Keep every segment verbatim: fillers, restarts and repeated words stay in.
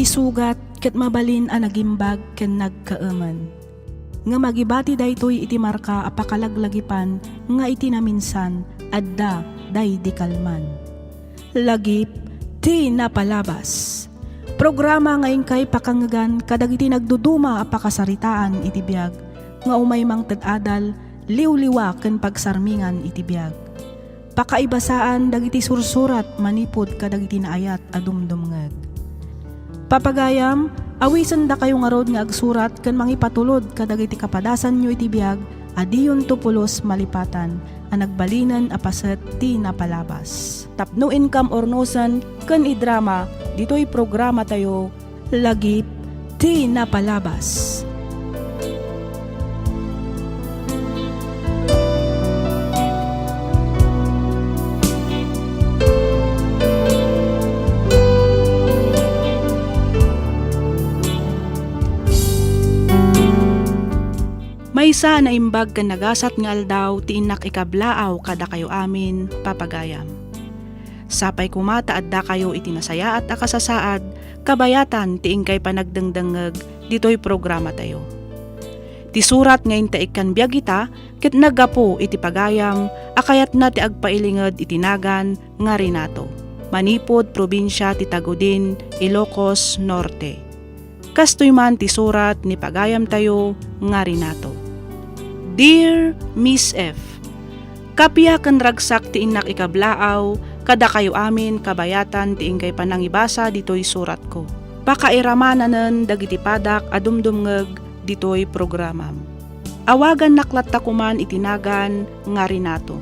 Sugat ket mabalin a nagimbag ken nagkaemen. Ngem agibati daytoy iti marka a pakalaglagipan nga iti naminsan adda daydi kalman. Lagip ti napalabas. Programa nga inkay pakangngegan kadagiti nagduduma a pakasaritaan iti biag nga umay mangted adal, liwliwa ken pagsarmingan iti biag. Pakaibasaan dagiti sursurat manipud kadagiti naayat a dumdumngeg. Papagayam, awisendakayo ngarud nga agsurat ken mangipatulod kadagiti kapadasanyo iti biag a diyonto pulos malipatan a nagbalinen a paset ti napalabas. Tapno inkam urnosen ken idrama ditoy programatayo, Lagip ti napalabas. Maysa a naimbag ken nagasat nga aldaw ti innak ikablaaw kadakayo amin, papagayam. Sapay koma ta addakayo iti nasayaat a kasasaad kabayatan ti inkay panagdengdengngeg ditoy programatayo. Ti surat nga intaikkan biag ita ket naggapu iti pagayam a kayatna ti agpailinged iti nagan nga Renato, manipud probinsia ti Tagudin, Ilocos Norte. Kastoy man ti surat ni pagayamtayo nga Renato. Dear Miss F, Kappia ken ragsak ti innak ikablaaw kadakayo amin kabayatan ti inkay panangibasa ditoy suratko. Pakairamananen dagiti padak a dumdumngeg ditoy programam. Awagannak latta koman iti nagan nga Renato.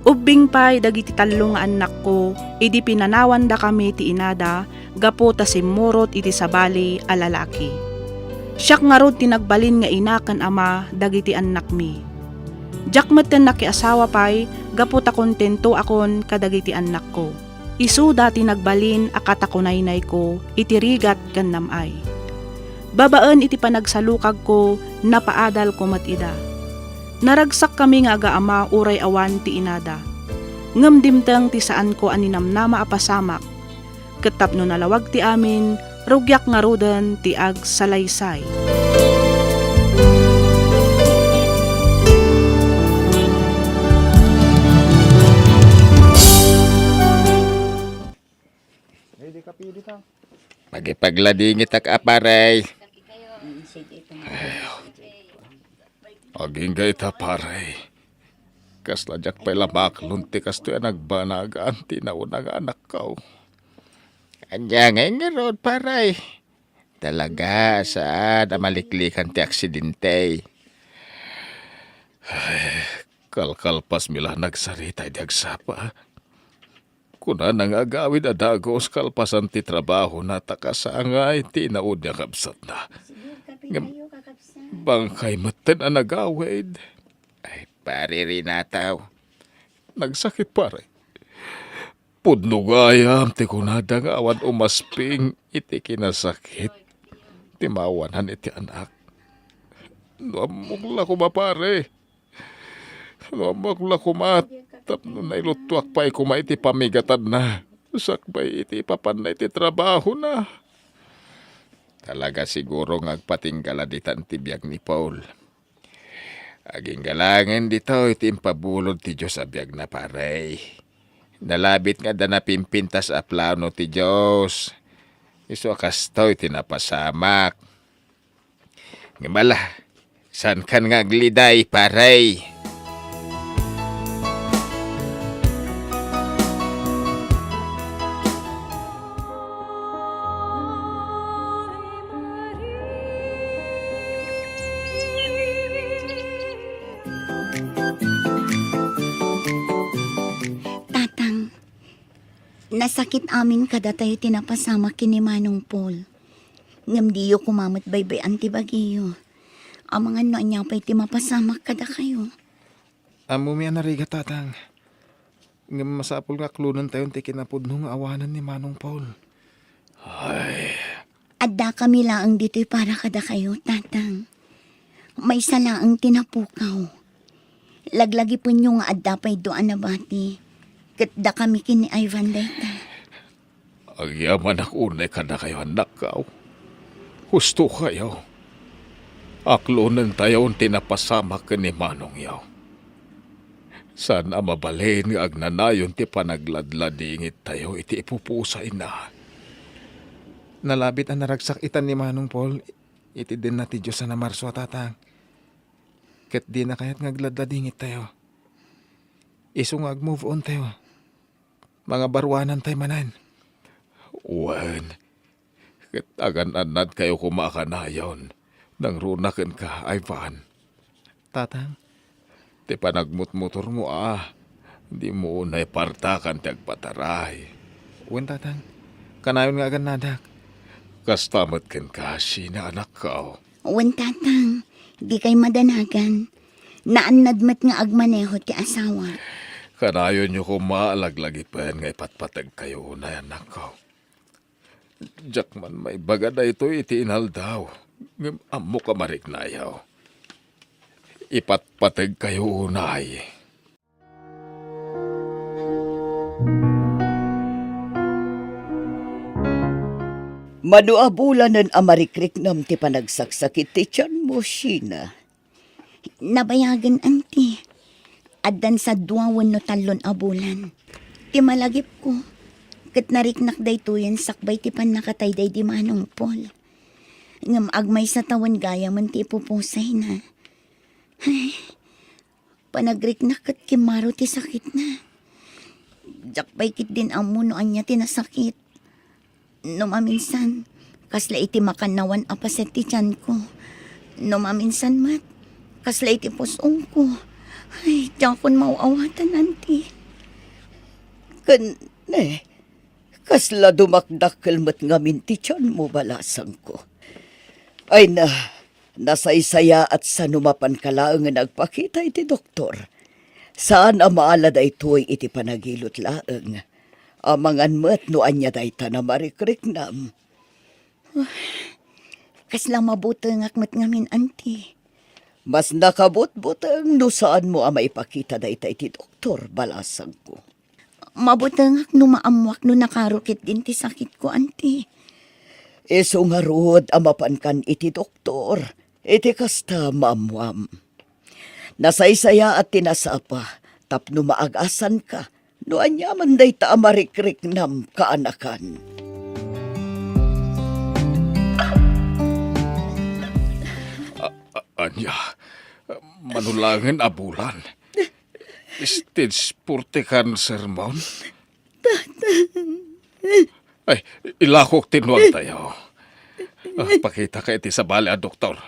Ubbing pay dagiti tallo nga annakko idi pinanawandakami ti inada gapu ta simmurot iti sabali a lalaki. Siak ngarud ti nagbalin nga ina ken ama dagiti annakmi. Diak metten nakiasawa pay gapu ta kontentoakon kadagiti annakko. Isuda ti nagbalin a katakunaynayko iti rigat ken nam-ay. Babaen iti panagsalukagko, napaadalko met ida. Naragsakkami nga agaama uray awan ti inada. Ngem dimteng ti saanko a ninamnama a pasamak. Ket tapno nalawag ti amin, rugiak ngaruden ti agsalaysay. Makipagladingitak a paray. Agingga ita, paray. Kasla diak pay la maaklon ti kastoy a nagbanagan ti nauna nga anakko. Ania ngay ngarud, paray? Talaga, saan a maliklikan ti aksidente. Ay, kalkalpasmi la nagsarita idi agsapa. Kunana nga agawid a dagus kalpasan ti trabahona ta kasangay ti inaudi a kabsatna. Ngem bangkay metten a nagawid. Ay, pare Renato. Nagsakit, pare. Pudno gayam ti kunada nga awan umasping iti kinasakit ti maawanan iti anak. No ammok la koma, pare. No ammok la koma tapno nailuttuak pay koma iti pamigatanna sakbay iti ipapanna iti trabahona. Talaga siguro nga agpatingga la ditan ti biag ni Paul. Agingga laengen ditoy ti impabulod ti Dios a biagna, pare. Nalabit nga adda napimpintas a plano ti Dios. Isu a kastoy ti napasamak. Ngem ala, saankan nga agliday, pare. Tatang, nasakit amin kadatayo ti napasamak ken ni Manong Paul. Ngem diyo koma met baybay-an ti bagiyo. Amangan no ania pay ti mapasamak kadakayo. Ammomi a narigat, Tatang. Ngem masapul nga aklonentayon ti kinapudno nga awanen ni Manong Paul. Ay. Addakami laeng ditoy para kadakayo, Tatang. Maysa laeng ti napukaw. Laglagipenyo nga adda pay dua a nabati. Ket dakami ken ni Ivan dayta. Agyamanak unay kadakayo, annakko. Husto kayo. Aklonentayon ti napasamak ken ni manongyo. Saan a mabalin nga agnanayon ti panagladladingittayo iti ipupusayna. Nalabit a naragsak itan ni Manong Paul iti dinna ti Dios a namarso a tatang. Ket dina kayat nga agladladingittayo. Isu nga ag-move on tayo. Mangabaruanantayo manen. Wen, ket agan-annadkayo koma a kanayon. Nangruna kenka, Ivan. Tatang? Ti panagmutmotormo a, dimo unay partakan ti agpataray. Wen, Tatang. Kanayon nga agannadak. Kasta met kenka, Sheena, anakko. Wen, Tatang. Dikay madanagan. Naannad met nga agmaneho ti asawa. Kanayonyo koma a laglagipen nga ipatpategkayo unay, anakko. Diak man maibaga daytoy iti inaldaw, ngem ammok a mariknayo. Ipatpategkayo unay. Mano a bulanen a marikriknam ti panagsaksakit ti tianmo, Sheena? Nabayagen, Auntie. Addan sa dua wenno tallon a bulan. Ti malagipko, ket nariknak daytoyen sakbay ti pannakatay daydi Manong Paul. Ngem agmaysa tawen gayamen ti ipupusayna. Ay, panagriknak ket kimmaro ti sakitna. Diak pay ketdin ammo no ania ti nasakit. No maminsan, kasla iti makannawan a paset ti tianko. No maminsan met, kasla iti pus-ongko. Ay, diakon maaw-awatan, Auntie. Ken, ne, kasla dumakdakkel met ngamin ti tianmo, balasangko. Ay na, nasaysayaat sa no mapanka laengen agpakita iti doktor. Saan a maala daytoy iti panagilot laeng. Amangan met no ania dayta a marikriknam. Kasla mabutengak met ngamin, Auntie. Mas nakabutbuteng no saanmo a maipakita dayta iti doktor, balasangko. Mabutengak no maammoak no nakaro ketdin ti sakitko, Auntie. Isu ngarud a mapankan iti doktor, iti kasta maammoam. Nasaysayaat ti nasapa tapno maagasanka no aniaman dayta a marikriknam, kaanakan. A-, a-, ania? Mano laengen a bulan? Stage four ti cancer mo? Ay, ilakok ti nuantayo. Ah, pakitaka iti sabali a doktor.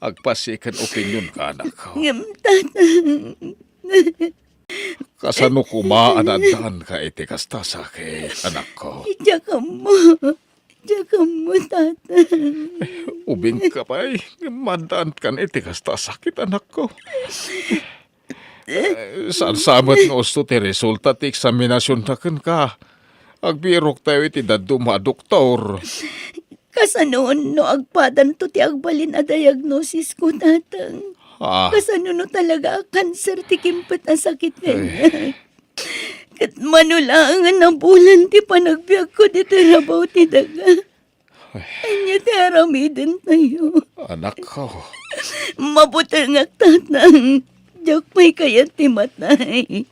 Agpasiken opinionka, anakko. Ngem, Tatang. Kasano koma a naaddaanka iti kasta sakit, anakko? Diak ammo. Diak ammo, Tatang. Ubingka pay, maaddaankan iti kasta sakit, anakko. Eh, saan sa met no usto ti resulta ti eksaminasionta kenka? Agbiroktayo iti dadduma a doktor. Kasano no agpadanto ti agbalin a diagnosisko, Tatang? Ah. Kasano no talaga a kanser ti kimpet a sakit nga idiay? Ket mano laengen a bulan ti panagbiagko ditoy rabaw ti daga. Ania ti aramidentayo? Anakko. Mabutengak, Tatang. Diak pay kayat ti matay.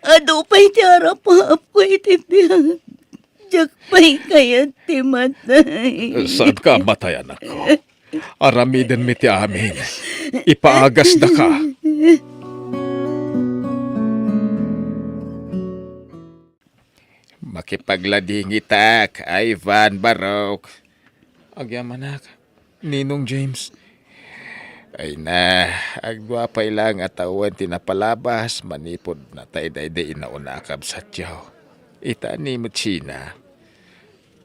Adu pay ti arapaapko iti biag. Diak pay kayat ti matay. Saanka a matay, anakko. Aramidenmi ti amin. Ipaagasdaka. Makipagladingitak, Ivan, Barok. Agyamanak, Ninong James. Ay na, agdua pay laeng a tawen ti napalabas manipud natay daydi inauna a kabsatyo. Ita ni met Sheena.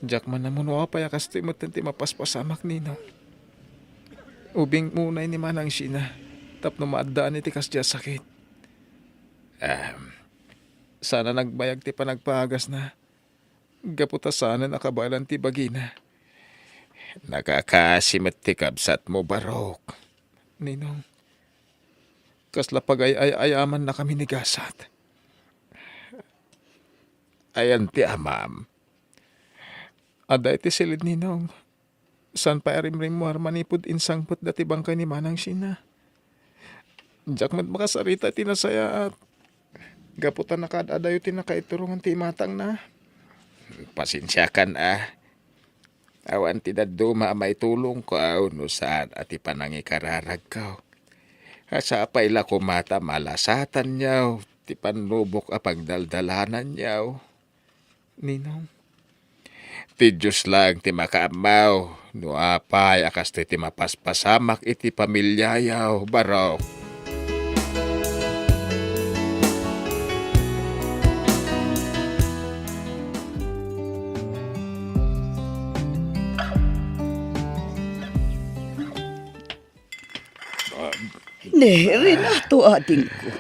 Diak man ammo no apay a kastoy metten ti mapaspasamak, Ninong. Ubing unay ni Manang Sheena tapno maaddaan iti kasdiay a sakit. Em, Saan a nagbayag ti panagpaagasna, gapu ta saanen a kabaelan ti bagina. Nakakaasi met ti kabsatmo, Barok. Ninong, kasla pagay-ay-ayamannakami ni gasat. Ayan ti amam. Adda iti siled, Ninong. Saan pay a rimrimmuar manipud insangpetda ti bangkay ni Manang Sheena. Diak met makasarita iti nasayaat. Gapu ta nakaad-adayo ti nakaiturongan ti imatangna. Pasensiakan a. Awan ti dadduma a maitulongko no saan a ti panangikararagko. A sapay la koma ta malasatanyo ti pannubok a pagdaldalananyo. Ninong, ti Dios laeng ti makaammo no apay a kastoy ti mapaspasamak iti pamiliayo, barok. Ne, Renato, adingko.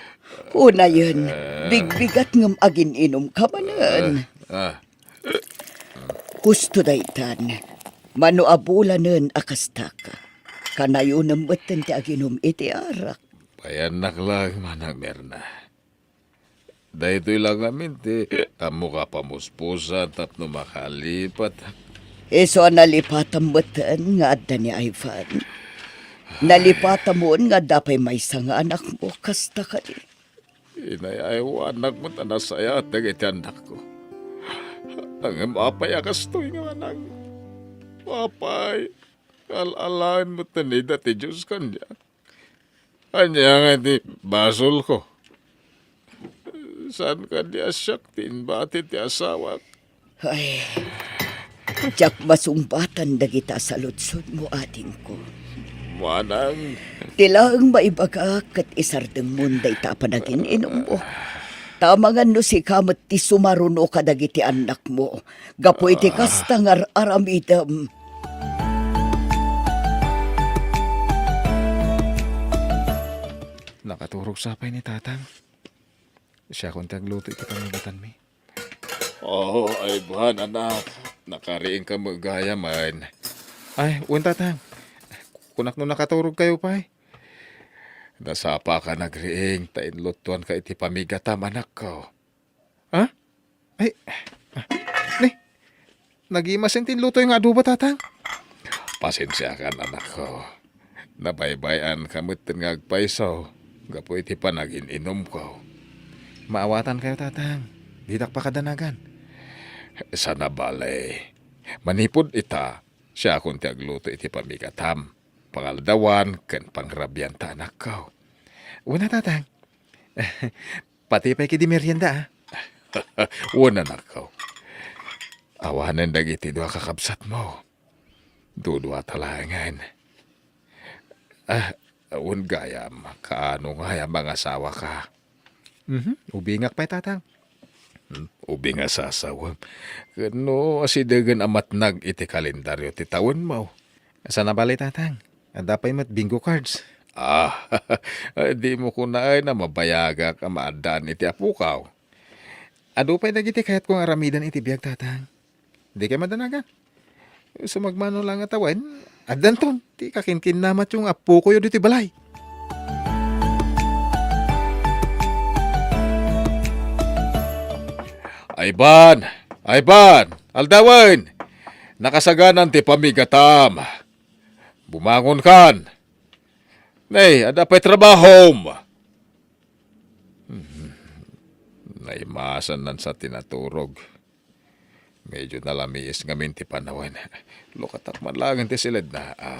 Unayen, bigbigat ngem agin-inumka manen. Ah, ah. Husto daytan. Mano a bulanen a kastaka. Kanayonem metten ti aginum iti arak. Payannak laeng, Manang Mirna. Daytoy la ngamin ti ammok a pamuspusan tapno makalipat. Isu a nalipatam metten nga adda ni Ivan. Nalipatamon nga adda pay maysa nga anakmo, kasta kadi. Inay-ayawanak met a nasayaat dagiti annakko. Ngem apay a kastoy nga manang? Apay, al-alaen met ni da ti Dios kaniak. Ania nga iti basolko? Saan kadi a siak ti imbati ti asawak? Ay, diak masungbatan dagita a saludsodmo, adingko. Manang. Ti laeng maibagak ket isardengmon dayta a panagin-inummo. Ta amangan no sika met ti sumaruno kadagiti annakmo, gapu iti kasta nga ar-aramidem. Nakaturog sa pay ni Tatang. Siakon ti agluto iti pamigatanmi. Oh, Ivan, anak. Nakariingka met gayamen. Ay, wen, Tatang. Kunak no nakaturogkayo pay. Nasapaka nagriing ta inluttuanka iti pamigatam, anakko. Ha? Ay, ah, ni, nagimasen ti inlutoyo nga adobo, Tatang. Pasensiakan, anakko. Nabaybay-anka metten nga agpayso gapu iti panagin-inumko. Maawatankayo, Tatang. Didak pakadanagan. Sana bale. Manipud ita, siakon ti agluto iti pamigatam, pangaldawan, ken pangrabian ta anakko. Wen a, Tatang. Pati pay kadi merienda, a. Wen, anakko. Awanen dagiti dua kakabsatmo. Duduata laengen. Ah, wen gayam, kaano ngay a mangasawaka? Mhm, ubingak pay, Tatang. Hmm, ubing a sasawem. Ken no asidegen a matnag iti kalendario ti tawenmo. Sana bale, Tatang. Adda pay met bingo cards. Ah, dimo kunaen a mabayagak a maaddaan iti apokaw. Adu pay dagiti kayatko nga aramiden iti biag, Tatang. Dikay madanagan. Sumagmamano la nga tawen, addanton ti kakinkinnamatyo nga appokoyo ditoy balay. Ivan! Ivan! Aldawen! Nakasaganan ti pamigatam. Bumangonkan. Nay, adda pay trabahom. Naimasannan sa ti naturog. Medyo nalamiis ngamin ti panawen. Lukatak man laeng ti siledna. Ah.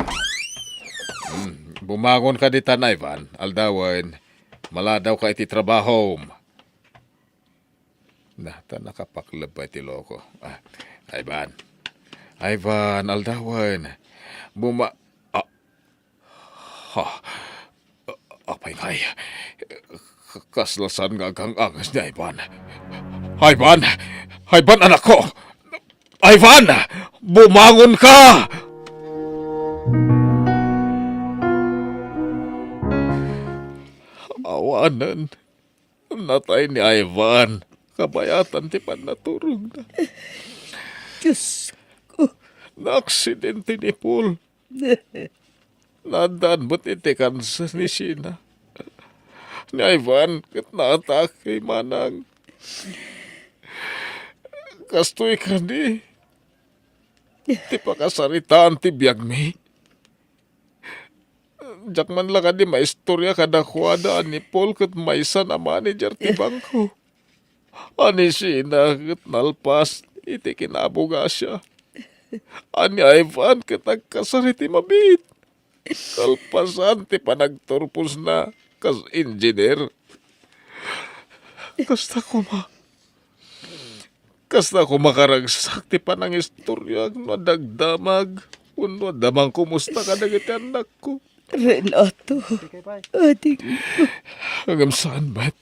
Hmm. Bumangonka ditan, Ivan. Aldawen. Maladawka iti trabahom. Na, ta nakapakleb pay ti loko. Ah, Ivan. Ivan, aldawen. Buma-, ah, Ha? Apay ngay? Kasla saan nga agang-anges ni Ivan? Ivan! Ivan, anakko! Ivan! Bumangon ka! Awanen, natay ni Ivan. Kabayatan ti pannaturogna. Diyos ko. Naaksidente ni Paul. Naaddaan met iti kanser ni Sheena. Ni Ivan ket naatake, manang. Kastoy kadi. ti pakasaritaan ti biagmi. Diak man la kadi maistorya kadakuada a ni Paul ket maysan a manager ti bangko. A ni Sheena ket nalpas iti kinaabogasiya. A ni Ivan ket nagkasar iti mabiit. Kalpasan ti panagturposna kas engineer. Kasta koma. Kasta koma karagsak ti panangistoryak no adda agdamag wenno adda mangkumusta kadagiti annakko. Renato, adingko. Ngem saan met.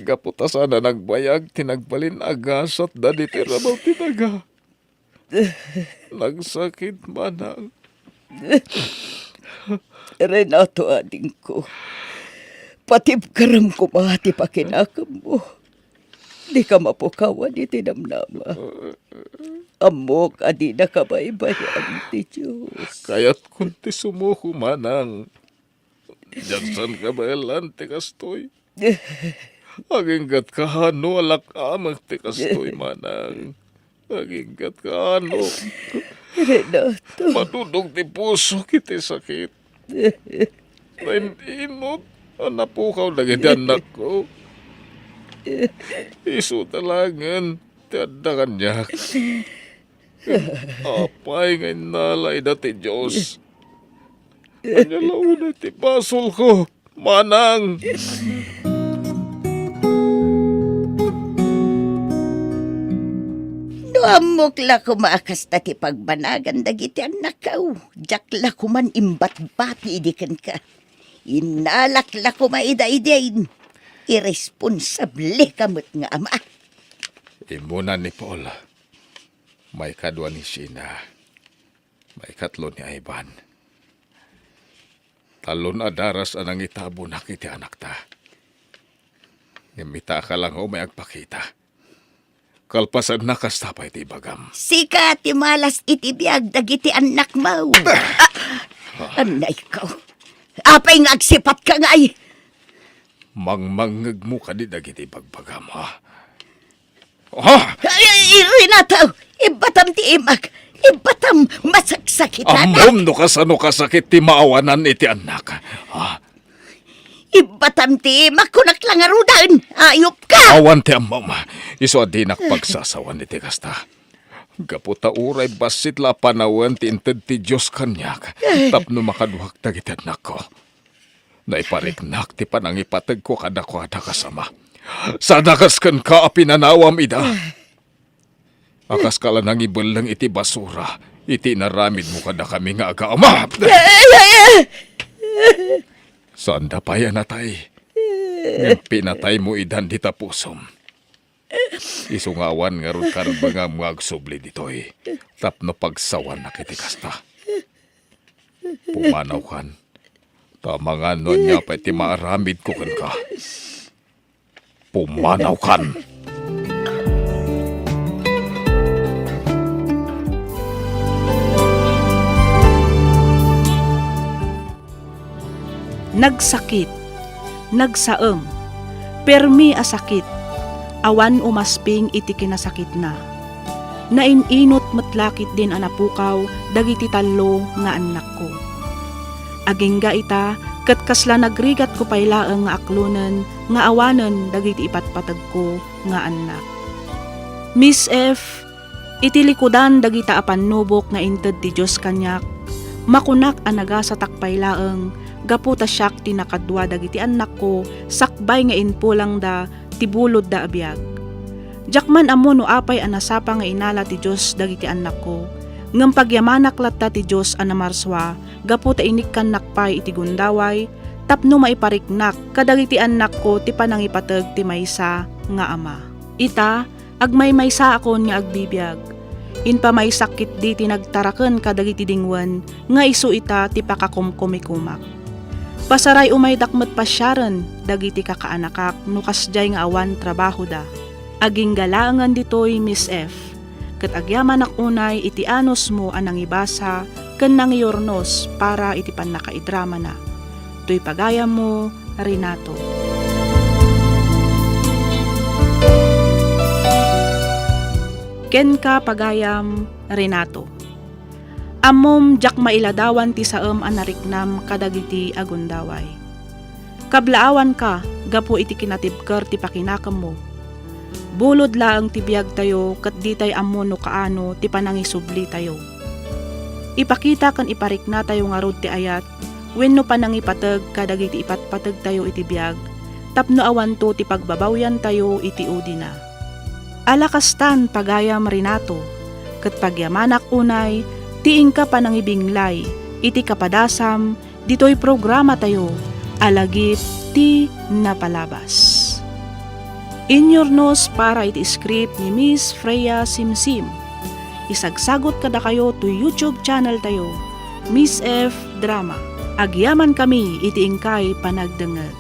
Gapu ta saan a nagbayag ti nagbalin a gasatda ditoy rabaw ti daga. Nagsakit, manang. Renato, adingko, patibkarem koma ti pakinakemmo. Dika mapukawan iti namnama. Ammok a dinaka baybay-an ti Dios. Kayatkon ti sumuko, manang. Diak saan kabaelan ti kastoy. Aginggatka no alak-amek ti kastoy, manang. Aginggatka no. Renato. Madudog ti pusok iti sakit. Nain-inot a napukaw dagiti annakko. Isu ta laengen ti adda kaniak. Apay nga innala ida ti Dios. Ania la unay ti basolko, manang? No ammok la koma a kasta ti pagbanagan dagiti annakko, diak la koman imbatbati idi kenka. Innalak la koma ida idin. Irresponsableka met nga ama. Immuna ni Paul. Maikadua ni Sheena. Maikatlo ni Ivan. Talon a daras a nangitabonak iti anakta. Ngem ita a kalangaw may agpakita. Kalpasanna, kasta pay ti ibagam. Sika ti malas iti biag dagiti annakmo. Ah! Annayko. Apay nga agsipatka ngay? Mangmangngegmo kadi dagiti ibagbagam, ha? Ha? Ay, ay, Renato! Ibbatam ti imak! Ibbatam! Masaksakitan! Ammom no kasano kasakit ti maawanan iti annak. Ha? Ibbatam ti imak, kunak la ngaruden! Ayupka! Awan ti ammom. Isu a dinak pagsasawan iti kasta. Gapu ta uray bassit la a panawen ti inted ti Dios kaniak tapno makaduak dagiti annakko. Naipariknak ti panangipategko kadakuada kas ama. Saan a kas kenka a pinanawam ida. A kaska la nangibelleng iti basura iti inaramidmo kadakami nga agaama. Saanda pay a natay. Ngem pinataymo idan dita pusom. Isu nga awan ngarud karbengam nga agsubli ditoy tapno pagsawanak iti kasta. Pumanawkan, ta amangan no ania pay ti maaramidko kenka. Pumanawkan. Nagsakit, nagsaem, permi a sakit, awan umasping iti kinasakitna. Nain-inot met la ketdin a napukaw dagiti tallo nga annakko. Agingga ita, ket kasla nagrigatko pay laeng nga aklonen nga awanen dagiti ipatpategko nga annak. Miss F, iti likudan dagita a pannubok nga inted ti Dios kaniak, makunak a nagasatak pay laeng gapu ta siak ti nakadua dagiti annakko sakbay nga impulangda ti bulodda a biag. Diak man ammo no apay a nasapa nga inala ti Dios dagiti annakko, ngem pagyamanak latta ti Dios a namarsua gapu ta inikkannak pay iti gundaway tapno maipariknak kadagiti annakko ti panangipateg ti maysa nga ama. Ita, agmaymaysaakon nga agbibiag. Impamaysak ketdi ti nagtaraken kadagiti dingwen nga isu ita ti pakakumkumikumak. Pasaray umaydak met pasiaren dagiti kakaanakak no kasdiay nga awan trabahoda. Agingga laengen ditoy, Miss F, ket agyamanak unay iti anusmo a nangibasa ken nangiurnos para iti pannakaidramana. Toy pagayammo, Renato. Kenka, pagayam Renato. Ammom, diak mailadawan ti saem a nariknam kadagiti agundaway. Kablaawanka gapu iti kinatibker ti pakinakemmo. Bulod laeng ti biagtayo ket ditay ammo no kaano ti panangisublitayo. Ipakita ken ipariknatayo ngarud ti ayat wenno panangipateg kadagiti ipatpategtayo iti biag tapno awanto ti pagbabawyantayo iti udina. Ala kastan, pagayam Renato, ket pagyamanak unay ti inka panangibinglay iti kapadasam ditoy programatayo a Lagip ti Napalabas. Inyurnos para iti script ni Miss Freya Simsim. Isagsagot kadakayo to YouTube channel tayo, Miss F Drama. Agyaman kami iti inkay panagdengngeg.